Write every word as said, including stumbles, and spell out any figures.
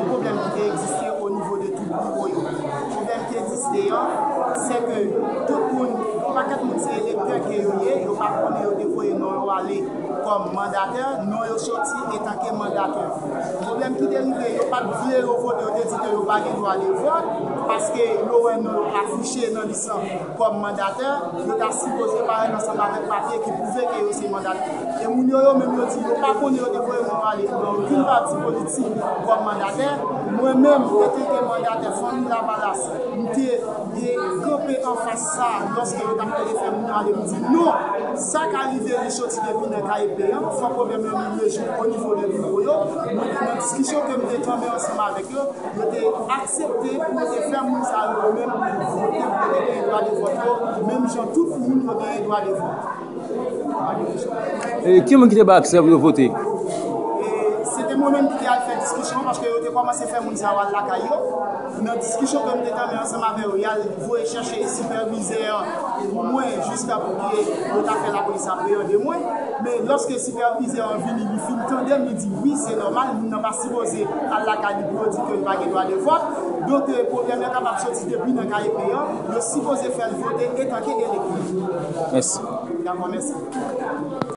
Pwoblèm ki te egziste o nivo de tout biwo yo. Pwoblèm ki egziste an, se ke tout moun, yon pakèt moun se elektè ke yo ye, yo pa konnen yo te voye non yo ale kòm mandatè, non yo soti etanke mandatè. Pwoblèm ki te rive, yo pa t vle yo vote, yo te di ke yo pa gen dwa de vòt, paske yo wè non yo afiche nan lis lan kòm mandatè, yo ta sipoze parèt ansanm avèk papye ki pwouve ke yo se mandatè. E moun yo, yo menm yo di, yo pa konnen yo te voye non yo ale nan okenn pati politik kòm mandatè. Mwen menm, etanke mandatè Fanmi Lavalas, m te, e, kanpe anfas sa lòske yo t ap tande fè moun yo ale, m di non, sa ka rive li soti depi nan K E P an, fòk pwoblèm nan rive jouk o nivo de biwo yo. Mwen te nan diskisyon ke m te tanmen ansanm avèk yo, yo te aksepte pou yo te fè moun sa yo menm vote pou yo te genyen dwa de vòt yo, menm jan tout moun yo genyen dwa de vòt. E ki moun ki te ba aksè pou yo vote? E se te mwen menm ki te al fè diskisyon paske yo te kòmanse fè moun sa yo al lakay yo. Nan diskisyon ke m te tanmen ansanm avè yo, y al voye chèche sipèvizè an pou mwen, jiska pou ke yo ta fè lapolis apreyande mwen. Men lòske sipèvizè an vini, li fin tande m, li di wi, se nòmal, moun nan pa sipoze al lakay li pou yo di ke li pa gen dwa de vòt. Donk, e, pwoblèm nan kapab soti depi nan K E P an, yo sipoze fè l vote etanke elektè. Mèsi. Dakò, mèsi.